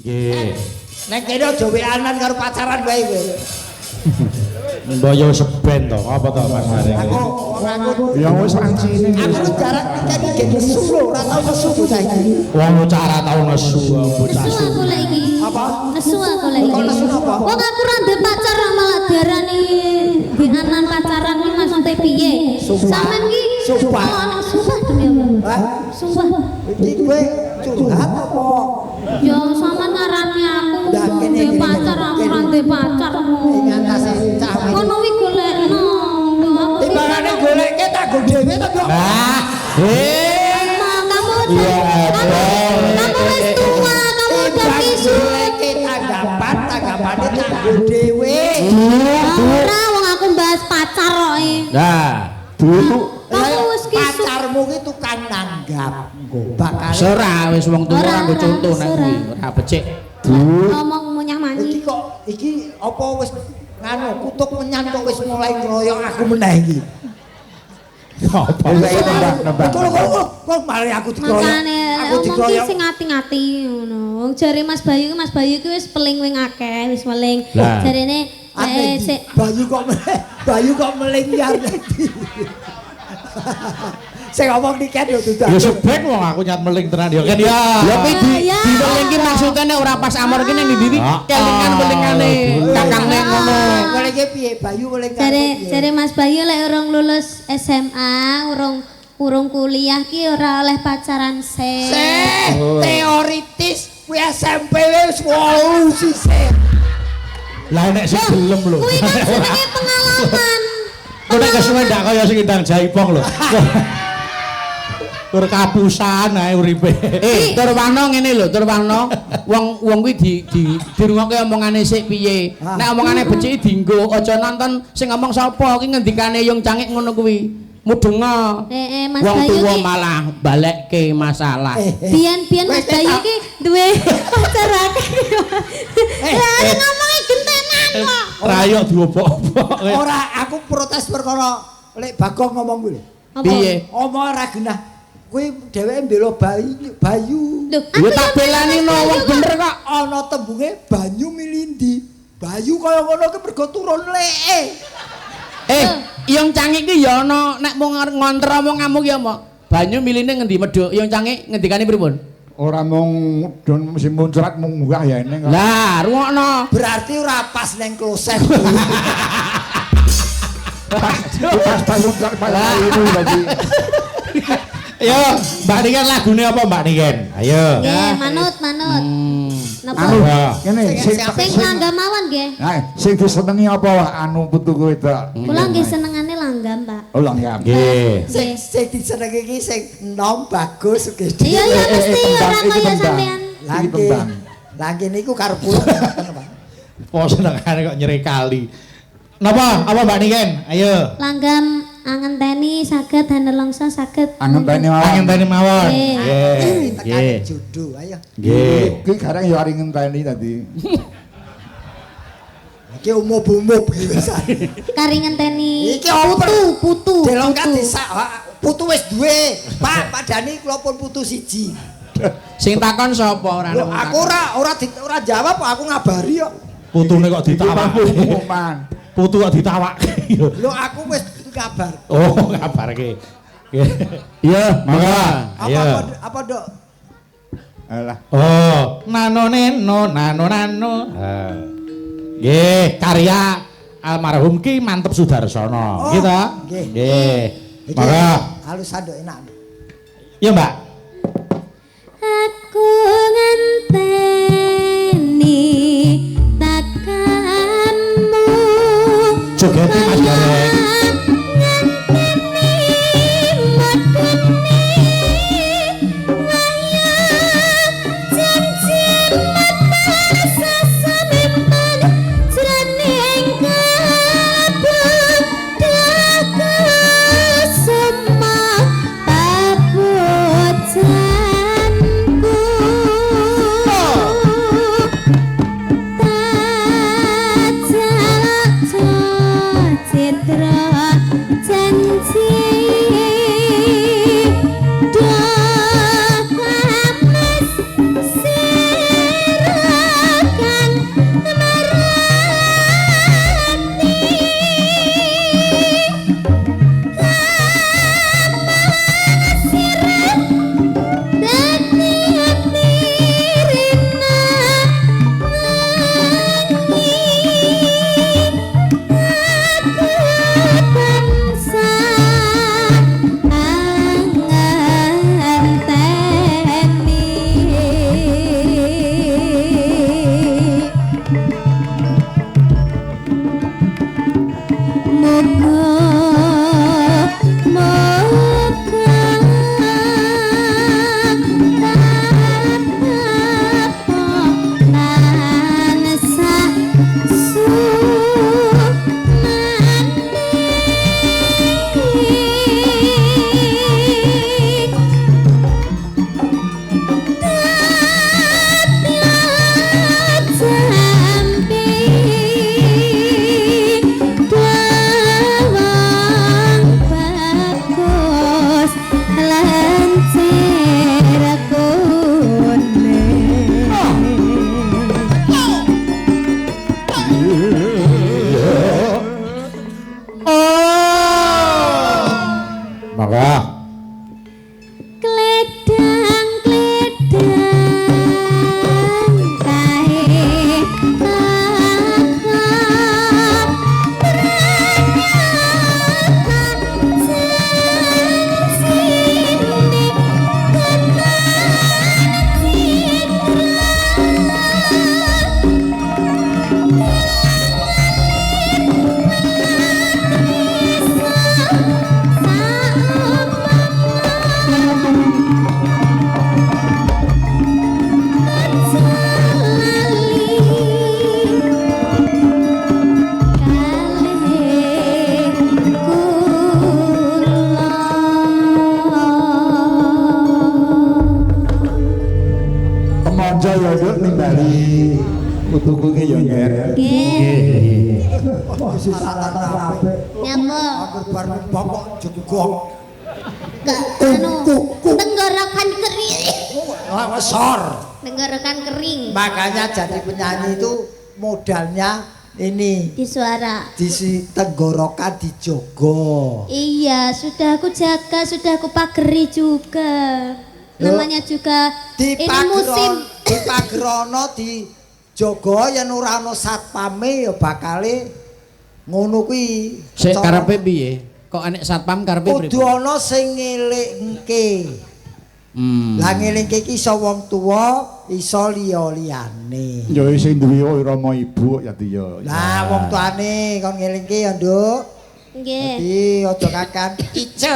Nggih. Nek kene aja weanan karo pacaran wae kowe. Mbok yo seben to, apa to Mas Gareng? Aku wong aku Ya wis ancine. Aku jarak iki iki nesu lho, ora tau nesu bocah iki. Wong bocah ora tau nesu bocah. Nesu aku lek iki. Apa? Nesu aku lek iki. Kok nesu apa? Wong aku ora ndek pacar malah diarani beanan pacaran ki maksude piye? Sampeyan ki Sumpah. Oh, sumpah demi Allah. Hah? Sumpah. Iki kowe curhat apa? Ya sampean ngarani aku Lah, kene, ndek kene, pacar aku ora ndek pacar. Ing atase cah iki. Ngono kuwi golekno. Aku ki Timbangane golekke tak go dhewe to, Dok. Lah, eh. Kamu Iya, kamu kamu wis tua, kamu udah kisut. Goleke tanggapan, tanggapane tak go dhewe. Ora wong aku bahas pacar kok. Nah, Dulu Kamu wis kisut. Pacarmu ki tukang nanggap. Bakal Ora wis wong tuwa Ora, ora nggo contoh nek ora. kuwi, ora becik. Ngomong munyah iki manyi. kok iki apa wis nganu kutuk menyan kok wis mulai ngroyok aku meneh iki. Apa? Wis nembang, nembang. Kok kok kok malah aku dikroyok. Makane Aku omong ki dikroyok. sing ati-ati ngono. Wong jare Mas Bayu ki Mas Bayu ki wis peling wing akeh, wis meling. Lah. Jarene Ate sik Bayu kok Bayu kok meling iki. Sing ngomong diken yo dudu. Ya sebek wong aku nyat meling tenan ya kan ya. Ya kuwi di Ya. diweling ki maksude nek ora pas amor ki ning ndi Ah, kelingan welingane kakangne ngono. Melingke piye Bayu meling karo jare piye? jare Mas Bayu lek urung lulus SMA, urung urung kuliah ki ora oleh pacaran sik. Seh, teoritis kuwi SMP wis 8 sisih. Lah nek sing gelem lho. Kuwi kan jenenge pengalaman. Kok nek kesuwen ndak kaya sing ndang jaipong lho. Tur kapusan ae uripe. Eh, Turwano ngene lho, Turwano. Wong wong kuwi di di dirungokke omongane sik piye. Nek omongane becik dienggo, aja nonton sing ngomong sapa ki ngendikane yung cangik ngono kuwi. Mudhenga. Eh, Mas Wong Bayu tuwa ki malah balekke masalah. biyen-biyen Mas Wes, Bayu tak- ki duwe pacar akeh. Lah ngomongi gentenan kok. Rayok diobok-obok. Ora aku protes perkara lek Bagong ngomong kuwi lho. Apa? Piye? Omong ora genah. Kuwi dheweke mbela Bayu, Bayu. Lho, Ya tak belani no wong bener kok. Ana tembunge banyu milindi. Bayu kaya ngono ki mergo turun leke. Eh, yung cangik ki ya ana nek mung ngontra wong ngamuk ya mok. Banyu miline ngendi medhuk? Yung cangik ngendikane pripun? Ora mung mudhun mesti muncrat munggah ya eneng kok. Lah, rungokno. Berarti ora pas neng kloset. Pas pas muncrat pas itu tadi. Ayo, Mbak Niken lagune apa Mbak Niken? Ayo. Nggih, manut, manut. Napa? Anu, Ya. ngene sing Sing langgam mawon nggih. Nah, sing disenengi apa wah anu putuku wedok. Kula nggih senengane langgam, Pak. Oh, langgam. Nggih. Sing sing disenengi iki sing enom bagus sugih. Iya, iya mesti tembang, ora iki kaya tembang. sampean. Lah Iki tembang. Lah kene iku karep kula ngoten, Pak. Po senengane kok nyere kali. Napa? Apa Mbak Niken? Ayo. Langgam angenteni saged hanelongso saged. Angenteni mawon. Angenteni mawon. Nggih. Nggih. Tekane Nggih. jodoh, ayo. Nggih. Ki gareng ya ari ngenteni tadi. Iki umub-umub iki wis. Kari ngenteni Iki oper. putu, putu. Delok kan putu. disak putu wis duwe. Pak, Pak Dani kula pun putu siji. Sing takon sapa ora Lho aku ora ora jawab aku ngabari kok. Putune kok ditawake. Pengumuman. Putu kok ditawake. Lho aku wis ngabar. Oh, ngabarke. Nggih. Iya, Monggo. Apa Ayo. apa, apa Dok? Alah. Oh, nano neno nano nano. Nggih, karya almarhum Ki Manteb Sudarsono. Oh, Nggih ta? nggih. Nggih. Iki Monggo. Halusan Dok enak. Iya, Mbak. Aku ngenteni takanmu. Jogete Mas Gareng. Ngenteni medeni wayah janji sesemimpen jroning kabeh kusuma papujanku tak jalak cita. Nduk nimbali putuku ki ya, Nger. Nggih. Wah, salah apik. Nyapa? Angger bar bokok jegok. Gak anu tenggorokan kering. Wah, sor. Tenggorokan kering Makanya jadi penyanyi itu modalnya ini di suara. di si tenggorokan dijogo. Iya, sudah aku jaga, sudah aku pageri juga. Namanya juga Di ini musim. Di pagerono dijogo yen ora ana satpame ya bakale ngono kuwi. Sik karepe piye? Kok enek satpam karepe Kudu pripun? ana sing ngelingke. Lah ngelingke iki iso wong tuwa, iso liya-liyane. Ya sing duwe rama ibu ya ya. Lah wong tuane kon ngelingke ya, Nduk. Nggih. Dadi aja kakan Ice.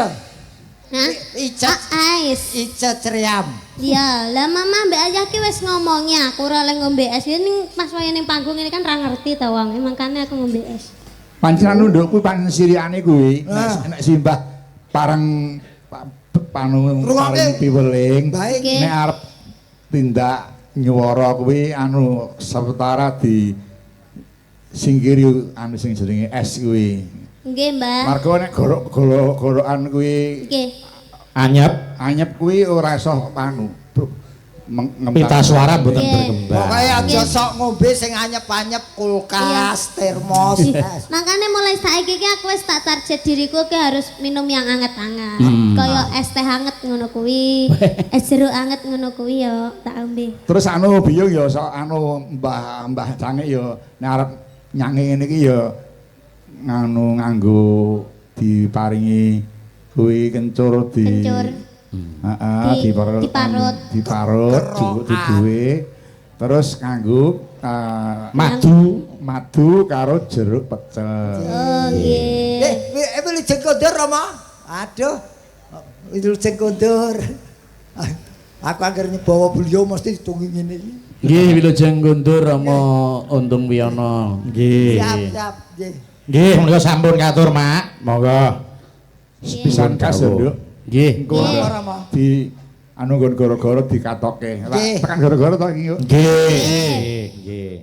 Hah? Ice. Ah, ais. Ice Ceriam. Iya, lah mama mbak ayah ki wis ngomongnya aku ora oleh ngombe es. Ya ning pas wayahe ning panggung ini kan ra ngerti ta wong, makane aku ngombe es. Pancen anu nduk kuwi pancen sirikane kuwi. Ah. Nek simbah pareng panu Rungokke. paring piweling. Baik. Nggih. Nek arep tindak nyuwara kuwi anu sawetara di singkiri anu sing jenenge es kuwi. Nggih, Mbah. Marga nek gorok-gorokan kuwi Nggih. Anyep anyep kuwi ora iso anu pita suara mboten Nggih. berkembang. Pokoke aja sok ngombe sing anyep-anyep kulkas, termos. Es. Makanya mulai saiki ki aku wis tak target diriku ki harus minum yang anget-anget. Kaya es teh anget ngono kuwi, es jeruk anget ngono kuwi ya tak ombe. Terus anu biyung ya sok anu Mbah Mbah Cangik ya nek arep nyange ngene iki ya nganu nganggo diparingi kuwi kencur di Kencur. Heeh, diparut Diparut. Diparut Kerokan. duwe. Terus nganggo Madu madu karo jeruk pecel. Oh nggih. Eh, wilujeng kondur Rama. Aduh. Wilujeng kondur. Aku angger nyebawa beliau mesti ditungi ngene iki. Nggih wilujeng kondur Rama Untung Wiyono. Nggih. Siap, siap. Nggih. Nggih, monggo sampun katur, Mak. Monggo. Sepisan kas ya, Nduk. Nggih. Engko Nggih. Rama. di anu nggon gara-gara dikatoke. Lah Nggih. tekan gara-gara to iki yuk. Nggih. Nggih.